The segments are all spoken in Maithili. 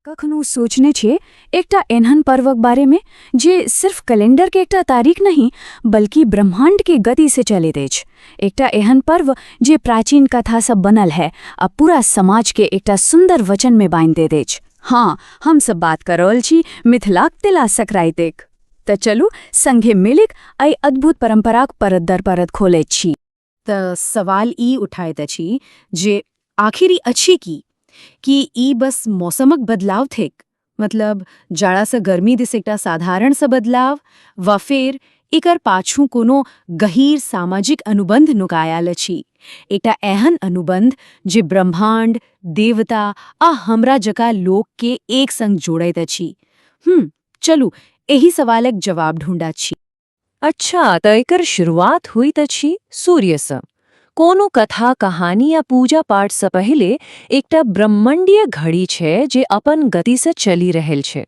कखनो सोचने छियै एकटा एहन पर्वक बारेमे जे सिर्फ कैलेंडर के एकटा तारीख नहि, बल्कि ब्रह्मांड के गति से चलैत अछि? एकटा एहन पर्व जे प्राचीन कथा सब बनल है आ पूरा समाज के एकटा सुंदर वचन में बांधि दैत अछि। हाँ, हम सब बात कर रहल छी मिथिलाक तिला संक्रांतिक। तऽ चलू, संगे मिलिक एहि अद्भुत परंपराक परत दर परत खोलैत छी। तऽ सवाल ई उठाइत अछि जे आखिर ई अछि की? की ई बस मौसमक बदलाव थिक? मतलब जाड़ासँ गर्मी दिस एकटा साधारण सा बदलाव, वा फेर एकर पाछू कोनो गहीर सामाजिक अनुबंध नुकायल अछि? एकटा एहन अनुबंध जे ब्रह्मांड, देवता आ हमरा जकाँ लोकके एक संग जोड़ैत अछि। चलू, एहि सवालक जवाब ढूंढा छी। अच्छा, तऽ एकर शुरुआत होइत अछि सूर्यसँ। कोनो कथा, कहानी या पूजा पाठसँ पहिले एकटा ब्रह्मांडीय घड़ी छै जे अपन गतिसँ चलि रहल छै।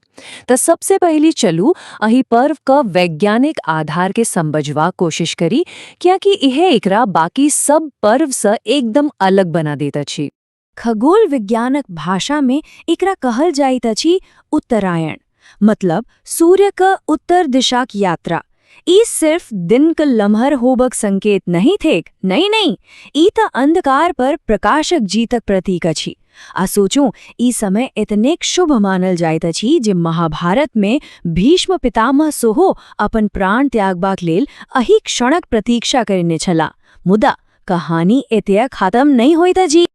तऽ सबसे पहिले चलू, एहि पर्व क वैज्ञानिक आधार के समझबाक कोशिश करी, कियाकि इहे एकरा बाकी सब पर्वसँ एकदम अलग बना दैत अछि। खगोल विज्ञानक भाषा में एकरा कहल जाइत अछि उत्तरायण, मतलब सूर्य क उत्तर दिशाक यात्रा। ई सिर्फ दिन क लम्हर होबक संकेत नहीं थिक, नहीं नहीं, ई त अंधकार पर प्रकाशक जीतक प्रतीक अछि। आ सोचू, ई समय एतनेक शुभ मानल जाइत अछि जे महाभारत में भीष्म पितामह सेहो अपन प्राण त्यागबाक लेल एहि क्षणक प्रतीक्षा करने छलाह। मुदा कहानी एतय खत्म नहीं होइत अछि।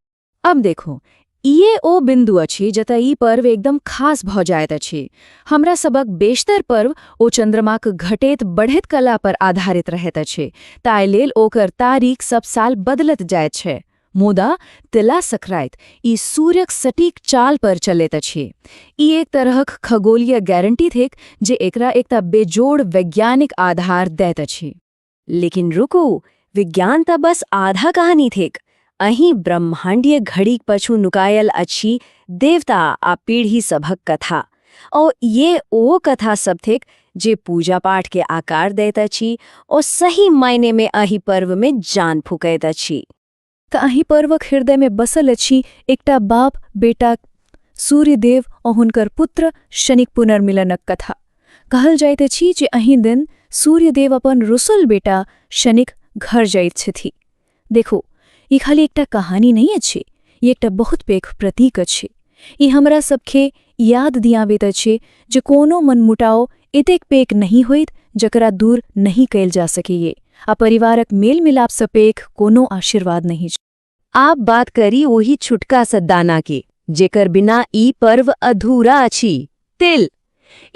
अब देखो, इये ओ बिंदु अछि जतय ई पर्व एकदम खास भऽ जाइत अछि। हमरा सबक बेशतर पर्व ओ चंद्रमाक घटैत बढ़ैत कला पर आधारित रहैत अछि, ताहि लेल ओकर तारीख सब साल बदलत जाइत छै। मुदा तिला संक्रांति ई सूर्यक सटीक चाल पर चलैत अछि। ई एक तरहक खगोलीय गारंटी थिक जे एकरा एकटा बेजोड़ वैज्ञानिक आधार दैत अछि। लेकिन रुकू, विज्ञान तऽ बस आधा कहानी थिक। अही ब्रह्मांडीय घड़ीक पाछू नुकायल अछि देवता आ पीढ़ी सभक कथा। ओ ये ओ कथा सब थिक जे पूजा पाठ के आकार दैत अछि ओ सही मायने में एहि पर्व में जान फूकैत अछि। तऽ अही पर्वक हृदय में बसल अछि एकटा बाप बेटा, सूर्यदेव और हुनकर पुत्र शनिक पुनर्मिलनक कथा। कहल जाइत अछि जे अही दिन सूर्यदेव अपन रुसल बेटा शनिक घर जाइत छथि। देखू, ई खाली एकटा कहानी नहीं अछि, ई एकटा बहुत पैघ प्रतीक अछि। ई हमरा सबके याद दियाबैत अछि जे कोनो मनमुटाव एतेक पैघ नहीं होइत जकरा दूर नहीं कयल जा सकैए आ परिवारक मेल मिलापसँ पैघ कोनो आशीर्वाद नहीं। आब बात करी ओही छुटका सा दाना के, जेकर बिना ई पर्व अधूरा अछि, तिल।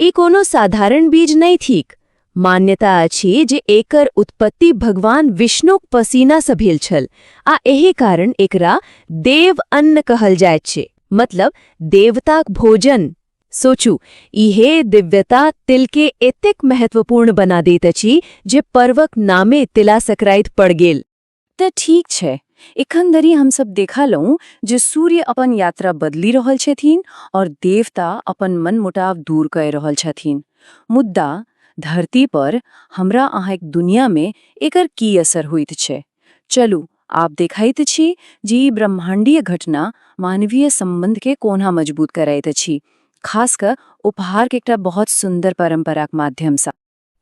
ई कोनो साधारण बीज नहीं थिक। मान्यता अछि जे एकर उत्पत्ति भगवान विष्णुक पसीना से भेल छल आ एहि कारण एकरा देव अन्न कहल जाइत छै, मतलब देवताक भोजन। सोचू, इहे दिव्यता तिल के एतेक महत्वपूर्ण बना दैत अछि जे पर्वक नामे तिला संक्रांति पड़ गेल। तऽ ठीक छै, एखन धरि हमसब देखलहुँ जे सूर्य अपन यात्रा बदलि रहल छथिन और देवता अपन मनमुटाव दूर कय रहल छथिन। मुदा धरती पर हमरा अहाँक दुनिया में एकर की असर होइत छै? चलू, आब देखैत छी जे ई ब्रह्मांडीय घटना मानवीय संबंध के कोना मजबूत करैत अछि, खास कऽ उपहार के एकटा बहुत सुंदर परंपराक माध्यमसँ।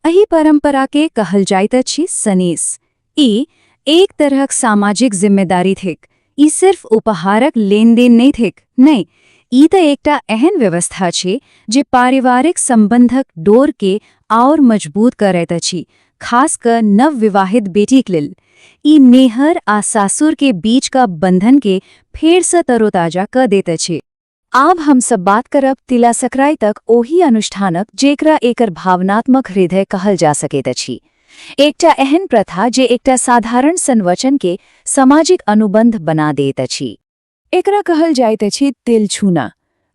एहि परंपरा के कहल जाइत अछि सनेस। ई एक तरहक सामाजिक जिम्मेदारी थिक। ई सिर्फ उपहारक लेन-देन नहि थिक, नहि, ई तऽ एकटा एहन व्यवस्था छै जे पारिवारिक संबंधक डोर के आओर मजबूत करैत अछि। खास कऽ नवविवाहित बेटीक लेल ई नेहर आ सासुर के बीच का बंधन के फेरसँ तरोताजा कऽ दैत अछि। आब हम सब बात करब तिला संक्रांतिक ओहि अनुष्ठानक जेकरा एकर भावनात्मक हृदय कहल जा सकैत अछि, एकटा एहन प्रथा जे एकटा साधारण सन वचन के सामाजिक अनुबंध बना दैत अछि। एकरा कहल जाइत अछि तिल छूना,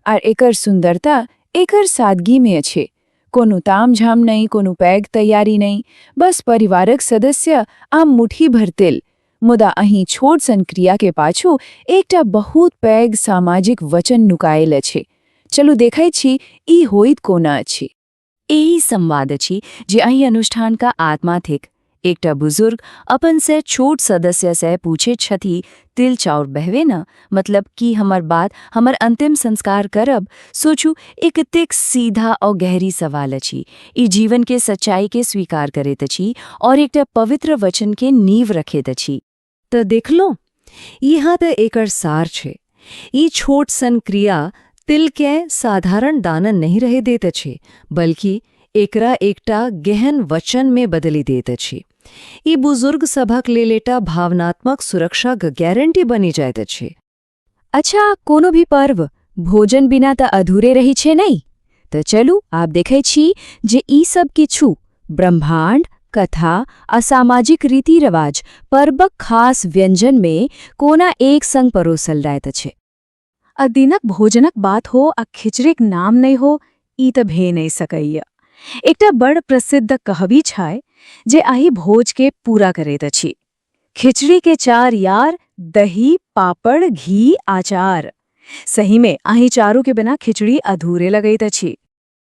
आर एकर सुंदरता एकर सादगी में अछि। कोनो तामझाम नहीं, कोनो पैघ तैयारी नहीं, बस परिवारक सदस्य आ मुट्ठी भर तिल। मुदा अही छोट सन क्रिया के पाछू एकटा बहुत पैघ सामाजिक वचन नुकायल अछि। चलू, देखै छी ई होइत कोना अछि। एही संवाद अछि जे एहि अनुष्ठान का आत्मा थिक। एकटा बुजुर्ग अपन से छोट सदस्य से पूछे छथि, तिल चाउर बहवे न? मतलब कि हमर बाद हमर अंतिम संस्कार करब? सोचू, ई कतेक सीधा और गहरी सवाल अछि। ई जीवन के सच्चाई के स्वीकार करैत अछि और एकटा पवित्र वचन के नींव रखैत अछि। तऽ देखलो, यहाँ तऽ एकर सार छै। ई छोट सन क्रिया तिलके साधारण दान नहि रहै दैत अछि, बल्कि एकरा एकटा गहन वचन में बदलि दैत अछि। ई बुजुर्ग सभक लेल एकटा भावनात्मक सुरक्षाक गारंटी बनि जाइत अछि। अच्छा, कोनो भी पर्व भोजन बिना तऽ अधूरे रही छै नहि? तऽ चलू, आब देखै छी जे ई सब किछु ब्रह्मांड, कथा आ सामाजिक रीति रिवाज पर्वक खास व्यंजनमे कोना एक संग परोसल जाइत अछि। आ दिनक भोजनक बात हो आ खिचड़ीक नाम नहि हो, ई तऽ भे नहि सकैए। एकटा बड़ प्रसिद्ध कहबी छै जे एहि भोजके पूरा करैत अछि: खिचड़ी के चार यार, दही, पापड़, घी, आचार। सहीमे अही चारू के बिना खिचड़ी अधूरे लगैत अछि।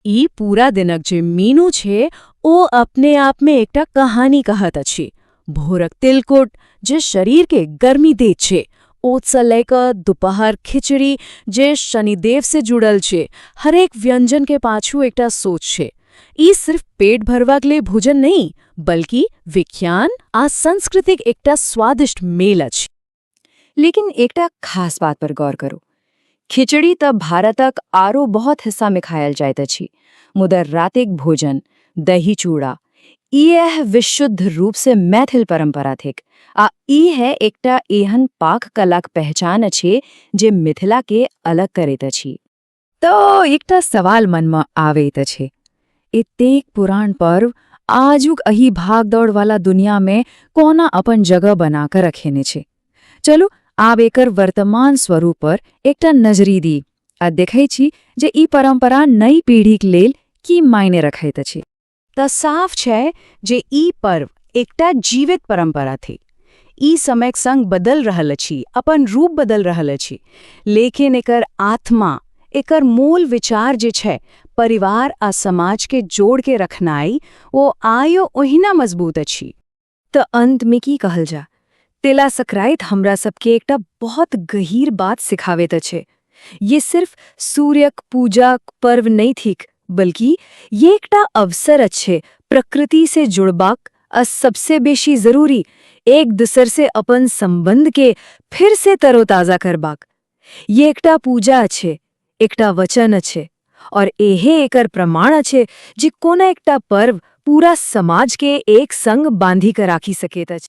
ई पूरा दिनक जे मीनू छै, ओ अपने आपमे एकटा कहानी कहत अछि। भोरक तिलकुट जे शरीरके गर्मी दैत छै, ओतसँ लए कऽ दुपहर खिचड़ी जे शनिदेव से जुड़ल छै, हरेक व्यंजन के पाछू एकटा सोच छै। ई सिर्फ पेट भरबाक लेल भोजन नहि, बल्कि विज्ञान आ संस्कृतिक एकटा स्वादिष्ट मेल अछि। लेकिन एकटा खास बात पर गौर करू। खिचड़ी तऽ भारतक आरो बहुत हिस्सामे खायल जाइत अछि, मुदा रातिक भोजन दही चूड़ा, इएह विशुद्ध रूप से मैथिल परंपरा थिक आ ई है एकटा एहन पाक कलाक पहचान अछि जे मिथिला के अलग करैत अछि। तो एकटा सवाल मनमे आबैत अछि, एतेक पुरान पर्व आजुक अही भागदौड़ वाला दुनियामे कोना अपन जगह बना कऽ रखेने छै? चलू, आब एकर वर्तमान स्वरूप पर एकटा नजरि दी आ देखै छी जे ई परंपरा नई पीढ़ीक लेल की मायने रखैत अछि। तऽ साफ छै जे ई पर्व एकटा जीवित परंपरा थिक। ई समयक संग बदल रहल अछि, अपन रूप बदल रहल अछि, लेकिन एकर आत्मा, एकर मूल विचार जे छै, परिवार आ समाज के जोड़ के रखनाइ, ओ आइयो ओहिना मजबूत अछि। तऽ अंतमे की कहल जा, तिला संक्रांति हमरा सबके एकटा बहुत गहीर बात सिखाबैत अछि। ये सिर्फ सूर्यक पूजाक पर्व नहि थिक, बल्कि ये एकटा अवसर अछि प्रकृति से जुड़बाक आ सबसे बेसी जरूरी, एक दूसर से अपन संबंध के फिर से तरोताजा करबाक। ये एकटा पूजा अछि, एकटा वचन अछि और एहे एकर प्रमाण अछि जे कोना एकटा पर्व पूरा समाज के एक संग बांधी कर राखी सकैत अछि।